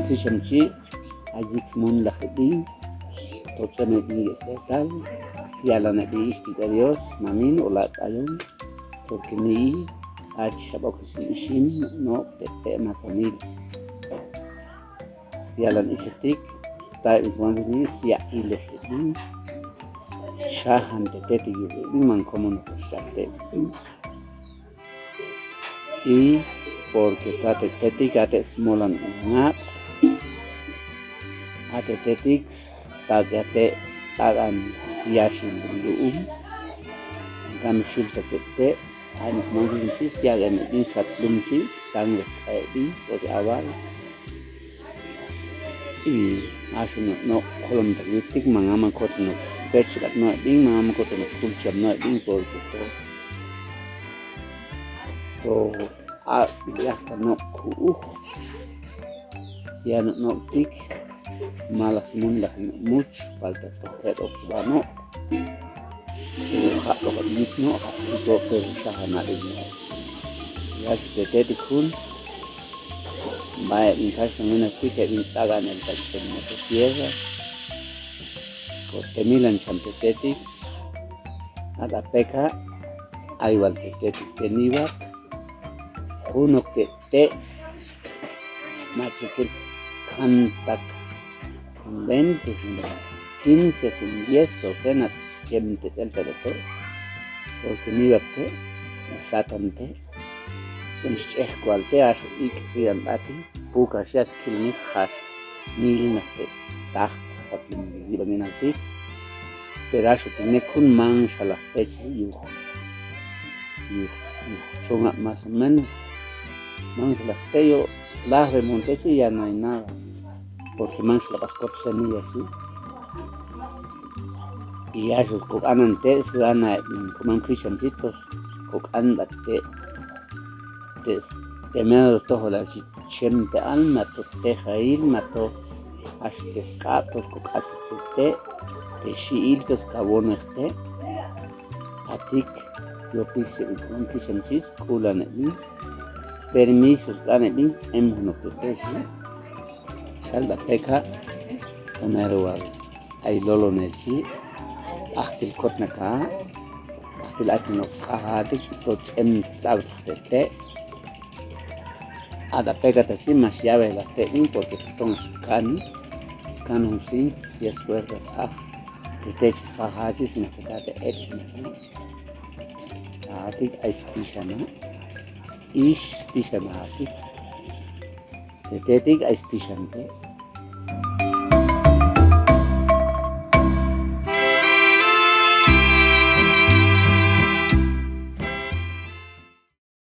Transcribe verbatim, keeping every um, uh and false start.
Kixhamchi, ayik smunlajebin, tots'emebin yesesal, sialanebin ixti Dios, mamin, olak ayon, porque nii, ach xabokisi ixim, no, tete masanil. Sialan ichetik, taibin kumanbis nii, sia ilejebin, xajan tetetik yubin, mankomo no xatetik. Y porque ta tetetik ate smolan ungap, a tetetik tak'ate ts'akan siaxil lu'um, ankamixil ta tete, ay nukmankilimchi, siak'emebin satlumchi, tangre k'aebin, sori abal. Y axɨna nok kolomtakiti, mangamakot nok pechkat noebin, mangamakot nok kulcham noebin, porque to, to, a, yaka nok ku'uj. Ya nok noktik, mala smunlajin mucho, palta to kedo kibano. Pero ja to kabit no, ja to pero xaja nabin no. Ya si tetetik jun, bae bin kaxta mena kuita bin ts'akan el taxi motosierra. Ko temilan chan tetetik, a ta peka, aiwal tetetik tenibak, junok tete, machekil kantak, jun veinte, jun quince, jun diez, docena, chem tetsel tereto, porque nibakte, satante, kemxchejkualte, axo ik ridan bati, puka xia skil mis jax, nil nakte, taj, satin, riban inalti, pero axo tiene kun manxalajtechi yuj, yuj, yuj chunga más o menos, manxalajteyo, slajbe montechi ya no hay nada, porque manxalapaskot semilla así. Y axos kok'anante, sɨana, kuman kixhamchitos, kok'anbate, tes, temeo tojola chi, chemte alma, to tejail, mato, axo teskaptos, kok'atsitsete, texiiltos, kabonojte, atik, yopisi, kuman kixhamchis, kulanebin, permiso, skanebin, ts'emjonok tepexi, sal ta peka, tomero wal. Ailolonelchi, axtil kot naka, axtil aitü nok sjajatik, to ts'em ts'abtjatete. A ta pekatasi masiabelajtetin, porque toton skan, skan jun sin, si esfuerzo saj, tetechi sjajachi, sino que tate et, sino que. Atik aispixhana, ispixhana atik. Tetetik aispixhante,